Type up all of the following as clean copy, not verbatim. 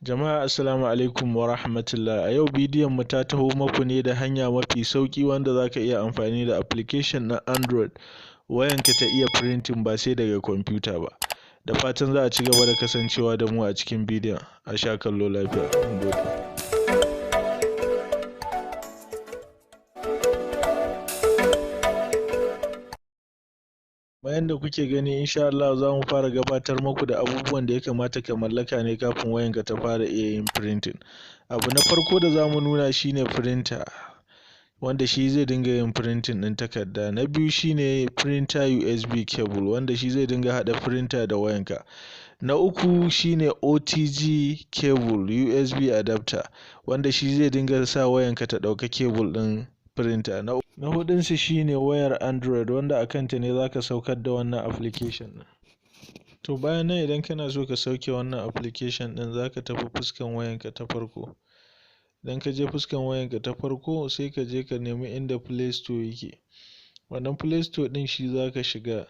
Jama'a, assalamu alaikum wa rahmatullah. A yau bidiyon mu ta taho maku ne da hanya mafi sauƙi wanda zaka iya amfani da application na Android wayanka ta iya printing, ba sai daga kwamfuta ba. Da fatan za a ci gaba da kasancewa da mu a cikin bidiyon. A sha kallo lafiya. Mun gode. Kamar yadda kuke gani, insha Allah za mu fara gabatar muku da abubuwan da ya kamata ka mallaka ne kafin wayanka ta fara iya yin printing. Abu na farko da za mu nuna shine printer, wanda shi zai dinga yin printing ɗin takarda. Na biyu shine printer USB cable, wanda shi zai dinga haɗa printer da wayanka. Na uku shine OTG cable USB adapter, wanda shi zai dinga sa wayanka ta ɗauka cable ɗin printer. Na huɗunsu shine wayar Android, wanda a kanta ne zaka saukar da wannan application ɗin. To, bayan nan, idan kana so ka sauke wannan application ɗin, zaka tafi fuskan wayanka ta farko. Idan ka je fuskan wayanka ta farko, sai ka je ka nemi inda Play Store yake. Wannan Play Store ɗin shi zaka shiga.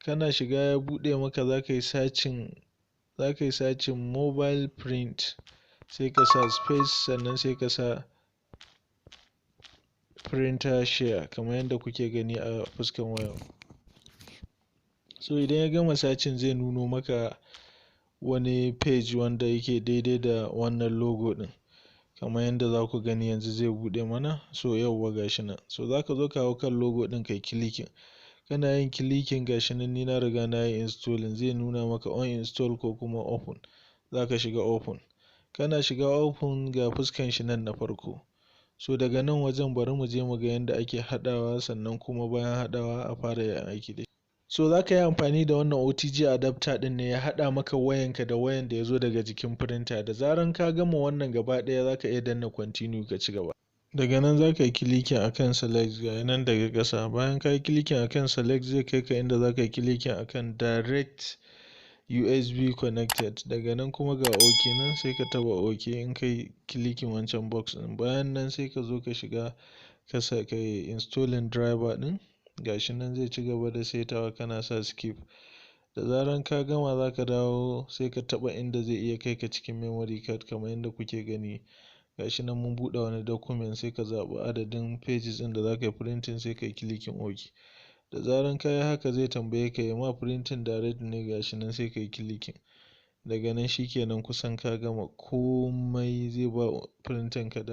Kana shiga ya buɗe maka, zaka yi searching mobile print, sai ka sa space, sannan sai ka sa printer share, kamar yadda kuke gani a fuskan wayan. So idan ya gama searching, zai nuno maka wani page wanda yake daidai da wannan logo ɗin. Kamar yadda za ku gani, yanzu zai buɗe mana. So yauwa, gashi nan. So zaka zo ka hau kan logo ɗin, kai clicking. Kana yin clicking, gashi nan, ni na riga na yi installing, zai nuna maka uninstall ko kuma open. Zaka shiga open. Kana shiga open, ga fuskan shi nan na farko. So daga nan wajen, bari mu je mu ga yadda ake haɗawa, sannan kuma bayan haɗawa a fara yin aiki da shi. So za ka yi amfani da wannan OTG adapter ɗin ne ya haɗa maka wayanka da wayan da ya zo daga jikin printer. Da zaran ka gama wannan gaba ɗaya, za ka iya danna continue ka ci gaba. Daga nan za ka yi clicking akan select, ga nan daga ƙasa. Bayan ka yi clicking akan select, zai kai ka inda za ka yi clicking akan direct USB connected. Daga nan kuma ga OK nan, sai ka taɓa OK in ka yi clicking wancan box ɗin. Bayan nan sai ka zo ka shiga ka sa ka yi installing driver ɗin. Gashi nan zai ci gaba da saitawa, kana sa skip. Da zaran ka gama, za ka dawo, sai ka taɓa inda zai iya kai ka cikin memory card, kamar yadda kuke gani. Gashi nan mun buɗe wani document, sai ka zaɓi adadin pages ɗin da za ka yi printing, sai ka yi clicking OK. Da zaran ka yi haka, zai tambaye ka ya ma printing direct ne, gashi nan, sai ka yi clicking. Daga nan shikenan, kusan ka gama komai, zai ba printer ka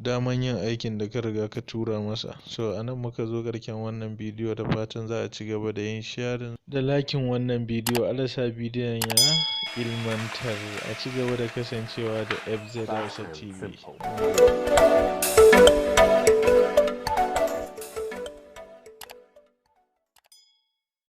daman yin aikin da ka riga ka tura masa. So a nan muka zo ƙarshen wannan bidiyo. Da fatan za a ci gaba da yin sharing da liking wannan bidiyo. Allah sa bidiyon ya ilmantar. A ci gaba da kasancewa da FZ Hausa Fast and TV. simple.